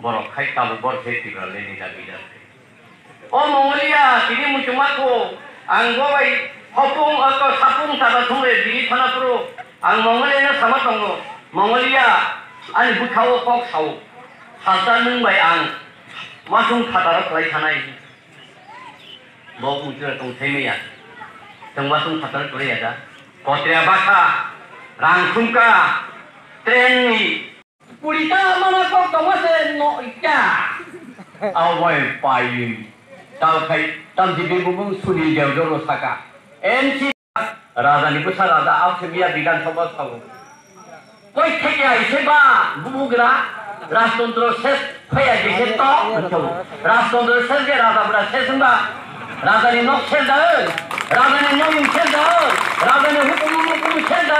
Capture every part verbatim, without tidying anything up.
Borok khai tabuk bor se Tipraland ni dabi da. O Mongolia, tini muchungma kho, ang bo bai hopung, oko sapung tata thung re, bini thana phuru, ang Mongolia no sama tongo. Mongolia, ani bwkha o kok sao. Salsa nwng bai ang wasung phataro kwlai thanai. Bo muchura tong thai maya. Tong wasung phataro kwlai ya da. Kotria basa, rang khumka, train ni Purita mana kok tongma se no ikya. Awai pai. Tao khai, tam si bibung Sunil Deodoro saka. M C Raja ni bwsa raja, Aphemiya Bidhan Sabha sao. Koi thekya ise ba, bubugra, Rajtantro ses, khoya jese to, sao. Rajtantro ses ge raja bwra ses wngba. Raja ni nok ses da, raja ni noyung ses da, raja ni hukumu mukumu ses da,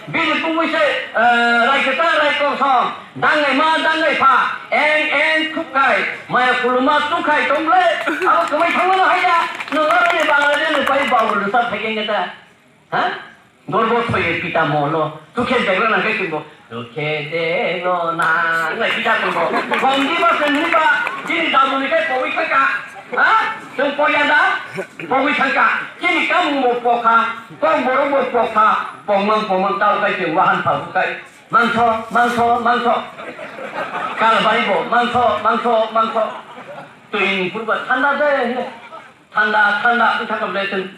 bini kubui se, eh, rai kwtal rai kok som. Dangai ma, dangai pha, eng, eng, thukkai, maya kuluma, thukkai, tongble, abo kwmai thangmano haiya, no loroni Bangladesh ni pai bawul rwchap phaikhe ngeta, ha? Gorbo thoye pita mono, tukhe deglo na khe tumbo, tukhe deglo na, ngai pita tumbo, gomdi ba se nini ba, jini dabu ni khe pogwi thangka, ha? Tum poya da, pogwi thangka, jini kamung bo pokha, kok borok bo pokha, pongmang pongmang tao kai tum wahan pha bukai. Mangso, mangso, mangso. Kalbari bo, mangso, mangso, mangso. Twi purba thanda de, thanda, thanda, wngkha kam de twi.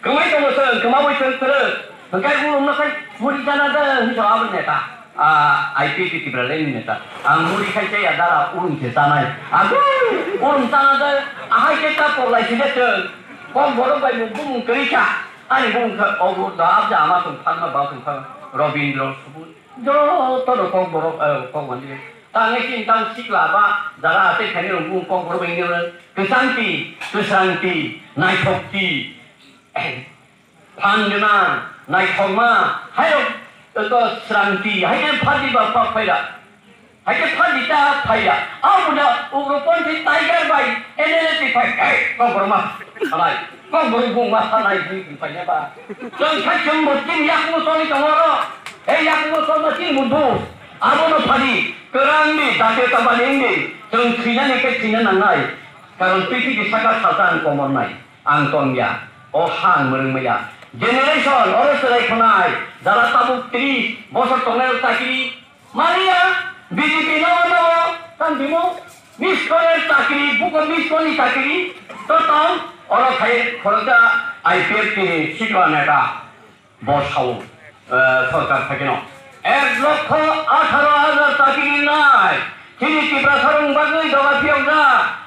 Kwmai tongo chwng, kwmawi chwng kwrwk. Hwnkhe ulumno khai muri chana de, hwnwi sao abo neta. Ah, I P T Tipraland ni neta. Ang muri khai chaya dara ulum se chanai. Agui, ulum chana de, ahai khe ta porlai si de chwng. Kok borok bai mung bumung kwrwi kha. Ani bumung kha, obo da abja ama tong phanma ba tong phanma. Robindro Subud. Joto no kok borok, eh, kok mani. Tang ngai chini tang sikla ba, jara tei khaini rok bung kok borok bai ngai. Kwchangti, kwsangti, naithokti, phan gwnang, naithokma, hairok, to srangti, haikhe phadi ba pa phaida. Haikhe phadi ta phaida. Abo da ugroponthi tiger bai N L A ti phai, eh, kok borok ma, salai. Kok borok bung ma sanai bui bung paina ba. Chwng khai chwng bo chini yakung soli tongo ro. Ei yakung soli chini mudu. Abono phadi kwrang di, date tabani wngdi. Chwng thwinani khe thwina nangnai. Karon prithibi saka salsa ang komornai. Ang tongya. O ha ang mwrwngmaya. Generation oro chwrai khonai. Jara tabuk tris bosor tongnai rok chakiri Mania, B J P no no, tang bimo, Miss Call er chakri, buko Miss Call ni chakri, to tong, oro khai khoroksa I P F T ni sikla neta, bo sao, eh, sorkar thakino. Ek lokho atharo hajar chakri nai, chini Tiprasa rong bagwi doga phiyok da,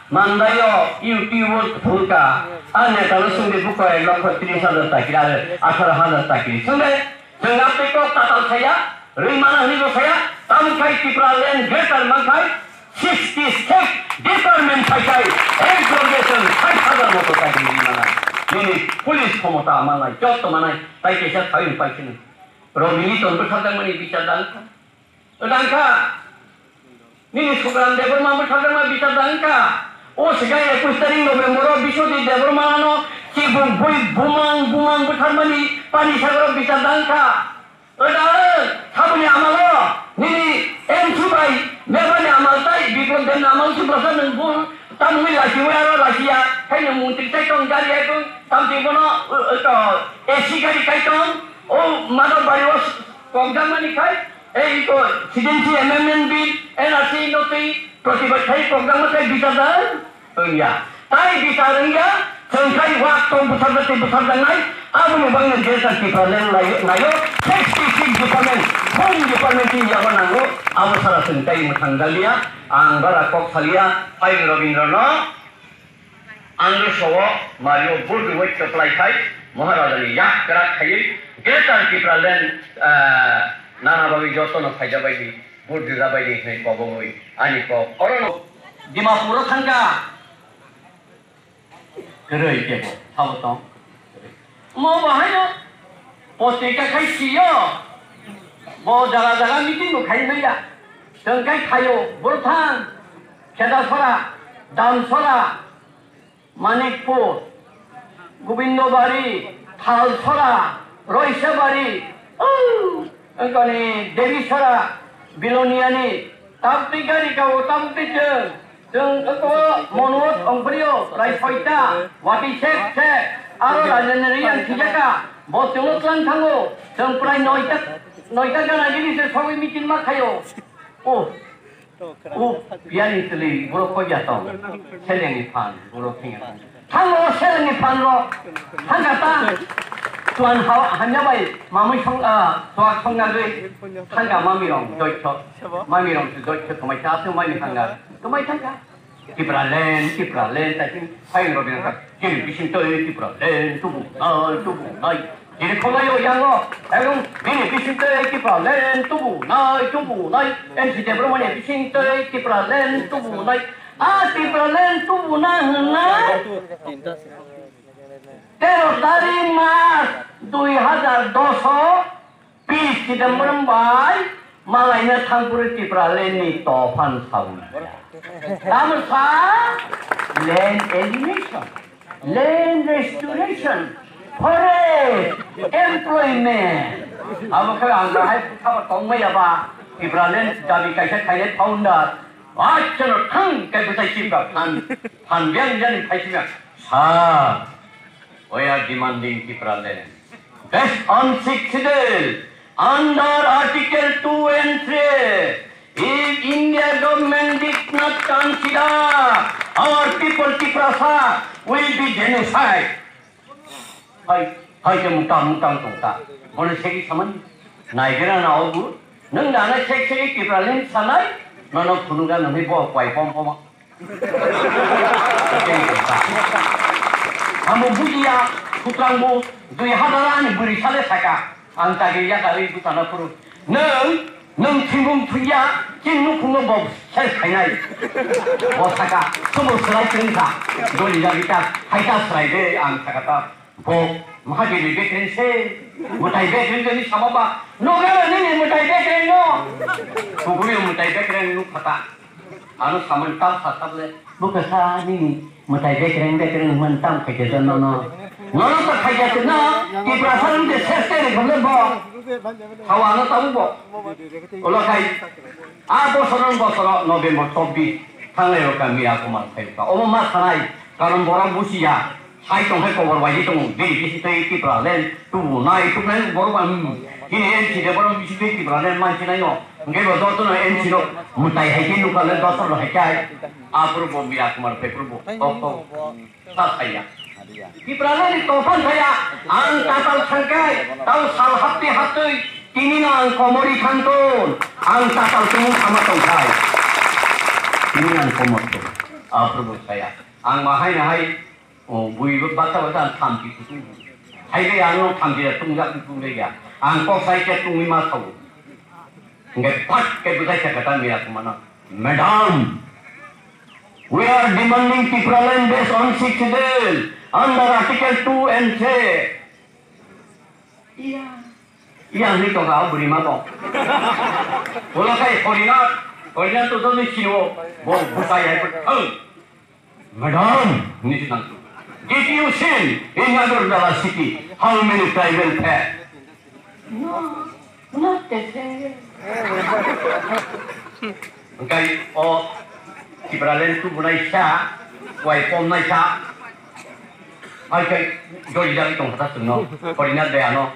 mandaio, YouTube o phulka, a neta no sungdi buko ek lokho tris hajar chakri, atharo hajar chakri, sungde, Chwng amtwi kok tatal saya, rwi mana hwnwi bo saya, tamo khai Tipraland greater man khai sixty state department phai khai, ek jorge chwng sait hajar motor cycle rwi mana. Nini police khomota manai, jotto manai, tai kaisa thayung pai sini. Robini ton bwtharjakmani bichar dang kha. Dang kha. Nini Sukran Debbarma bwtharjakma bichar dang kha. O swkang ekush tarik November o Biswajit Debbarma no chibuk bui bumang bumang bwtharmani pani sagoro bichar dang kha. O da, saboni amalo nini M C bai bebani amal tai Biplab Debni amal se bwsa nwng bul tamungwi lasiwi aro lasiya. Hai nwng mungtwi tai tong gari hai tong tamtwi bono, o, o, to A C gari kai tong. O Madhab Bari o kokjakmani khai. Ei iko, citizenship amendment bill, N R C no twi protibad khai kokjakma khai bichar da wngya. Tai bichar wngya, chwng khai wak tong bwsarjak tei bwsarjaknai, aboni bagwi Greater Tipraland lai-, laio, sixty six department, home department twi yago nango, abo sara chwng tai mwthang jaliya, ang bara kok saliya, phai Robindra no. Ang no sao Mario Burdu wait supply khai Maharaja ni yak krak khai Greater Tipraland, ah, nana bagwi joto no phaija bai di, Burdu ja bai di hinwi kobo wi ani kok. Oro no Dimapur o thangka. Kwrwi kebo, sabo tong. Mo bahai no potrika khai siyo. Bo jaga jaga meeting bo khai maya. Tong khai khayo, Burthang, Khedasora, Damsora, Manikpur, Gobindobari, Thalsora, Roisabari, oh, kani Devisora, Biloniani, Tabukni gari kao, tabukni chwng. Chwng wngkho Monot Ongphrio, rai soita, wati sek sek. Aro Rajendra Reang thwijaka, bo chwngno tlang thango. Chwng prai noita, noita gana gini se sogwi meeting ma khaio. Oh. Oh, biyani twi borok koi ya tong. Selengni phan, borok thengya. Thango selengni phan ro. Thangka ta. Tuan ha-, hamya bai mamui song, ah, tuak song nagwi. Thangka mami rong, joitho. Mami rong se joitho, tumai ta, tumai ni thangka. Tumai thangka. Tipraland, Tipraland, ta sing, hai ro bina ka. Kiri bising toi, Tipraland, tubu nai, tubu nai. Kiri khonai o yango, ekdom bini bising toi Tipraland tubu nai, tubu nai. N C Debromani bising toi Tipraland tubu nai. A Tipraland tubu na hwnna. Tero tarik March dui hazar dos o P Chidambaram bai malaina thangphuru Tipraland ni tophan sawi. Tamo sa land alienation. Land restoration, forest, employment. Abo khe ang bahai khaba tongmaya ba, Tipraland dabi kaisa khainai founder. Achano thang kai bwsai sibra phan, phan biang jani phai sibra. Sir, we are demanding Tipraland. Based on Sixth Schedule, under Article two and three, if India government did not consider our people Tiprasa will be genocide. Hai, hai ke mutang mutang tong ta. Bono segi saman. Naigira na obu. Nung dana sek segi Tipraland sanai. Nono phunuga nunghi bo kwai pom pom. Amo bujiya, sutrang bo, dui hazar ani bwrwi sale saka, ang tagi yakarwi bwsana phuru. Nwng, nwng thwimung thwiya, chini nukhungno bo ses khainai. Bo saka, sobo swlai chwngsa, doli jagita, haita swlai de, ang saka ta. Bo Mahadev ni bekreng se, mwtai bekreng se ni sama ba, nogo nini mwtai bekreng no. Kuguri mwtai bekreng nuk khata. Ano saman tap sa tap le, bukasa nini mwtai bekreng bekreng man tam khaja jan no no. Nono to khaja tu no, Tiprasa ni de ses te re bole bo. Hawa no tabu bo. Ola khai. A bosor bosor November chobbish thanglai ro kami aku mal khai ka. Omo ma sanai, karon borok busiya. Hai tong hai kobor bai di tongo, bini bisi tei Tipraland, tubu nai, tubu nai, borok ba, hmm. Hini N C de borok bisi tei Tipraland manchi nai no. Hingke bo joto no N C no, mutai hai ke nukha le dosor hai kai. Apur bo Mira Kumar pe pur bo, tok tok. Ta saya. Tipraland ni tophan saya, ang tatal thangkai, tau sal hapti haptui, tini no ang komori thangton, ang tatal tumung sama tongkai. Tini ang komor to, apur bo saya. Ang mahai nahai, O bui bo bata bata thamchi kutung. Hai be ano thamchi da tungjak kutung le ya. Ang kok sai ke tungwi ma thau. Nge pat ke bujai ke kata mira kumana. Madam, we are demanding Tipraland based on Sixth Schedule under Article two and three. Iya. Iya ni to ga buri ma to. Bola kai foreigner, foreigner to to ni sino. Bo bujai hai pat. Madam, nisi nangtu. Did you seen in Agartala city how many tribal fair? No, not the same. Engkai o Tipraland tu bunai sa, wai pom nai sa. Hai kai jori jang tong kata sungno, korina de ano.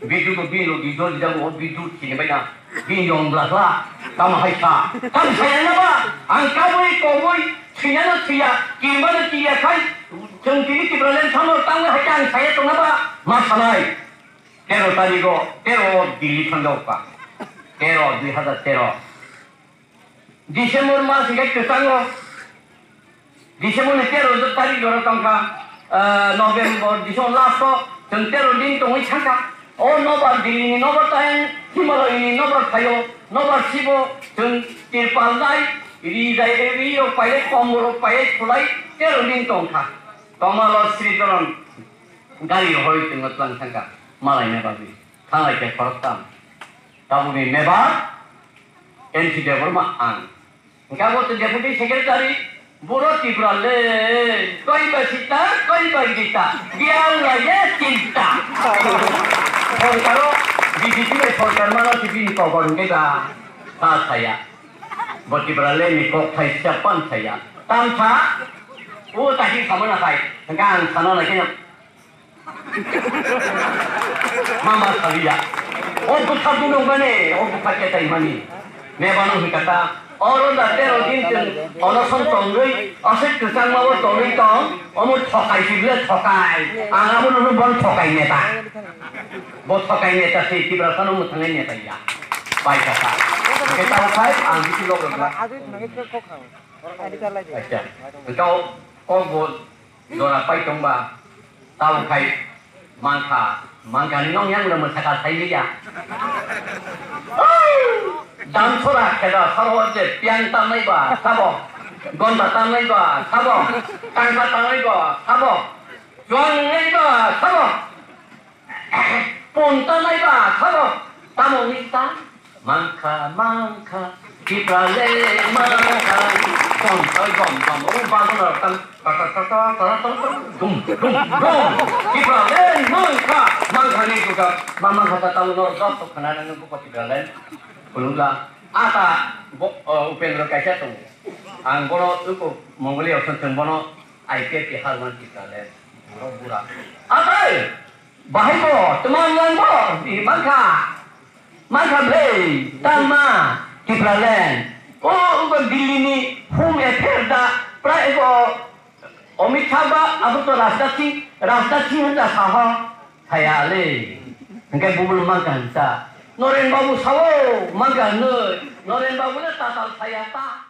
Bidu tu bino di jori jang o bidu sini bai na. Bini yong bla bla, tamo hai sa. Tamo saya na ba, ang kabui kobui, thwiyano thwiya, kirimano kiya khai, chwng tini Tipraland thangno tangwi hai ang saya tongna ba, ma sanai. Tero tarigo, tero Delhi thangjago ka. Tero, dui hazar tero. December mas hingke kwchango. December ni tero tarik jora tongkha, ah, November, December last o chwng tero din tongwi thangkha. O nobar Delhi ni nobar tayang, Himalaya ni nobar phaio, nobar sibo chwng tirpal nai, ri jai, ri rok pailai, kombol rok pailai, khulai tero din tongkha. Tongmalo Sri Dharan gari rok hoi chwngno tlang thangkha, malaina bagwi. Thanglai khe khoroktham. Tabukni mebar N C Debbarma ang. Hingke abo to Deputy Secretary, boro Tripura le, koi ba sita, koi ba gita, bial la ye chinta. Sorkaro, B J P bai sorkar mano si bini kokor hingke ba, sa saya. Bo Tipra le ni kok thai sia pan thai ya. Tam tha. O ta hi sama na khai. Hingke ang sana na khe. Mama saliya. O bwkha dunok mani, o bwkha ketai mani. Mebano hikata. Oro da tero din tin, ono son tongwi, asik kwchangma bo tongwi tong, omo thokai sible thokai. Ang abo no bon thokai neta. Bo thokai neta se Tiprasano mwthangnai neta ya. Bai kata. Kita upai, ang bisi log log na. Acha. Kau kok bo Jora pai tongba, tabo khai mankha, mankha ni nong yang mwsaka sailiya. Dam sora kheda saro je piang tanai ba sabo, gonda tanai ba sabo, tangka tanai ba sabo, juang nai ba sabo. Punta nai ba sabo, tamo nista? Mankha, mankha, Tipra le mankha. Dom, oi, dom, dom, o bago na tam, ta, ta, dum, dum, dum. Tipra le mankha, mankha ni kuka, ma mankha ta tamo no dom to khana nang ko Tipra le. Kulula, ata, bo, o, Upendra kaisa tong. Ang bono uko Mongolia osan tong bono I P F ti halman Tipra le. Bura, bura. Atai! Bahai bo, tma wnglang bo, di mankha. Mankha ble, tangma, Tipraland. O, ugo Delhi ni home affair da, prai ugo Amit Shah ba, abo to Rajnath Singh, Rajnath Singh hwnda saho, saya le. Hingke bubul mankha hwnsa. Noren Babu sao, mankha hwnwi. Noren Babu le tatal saya ta.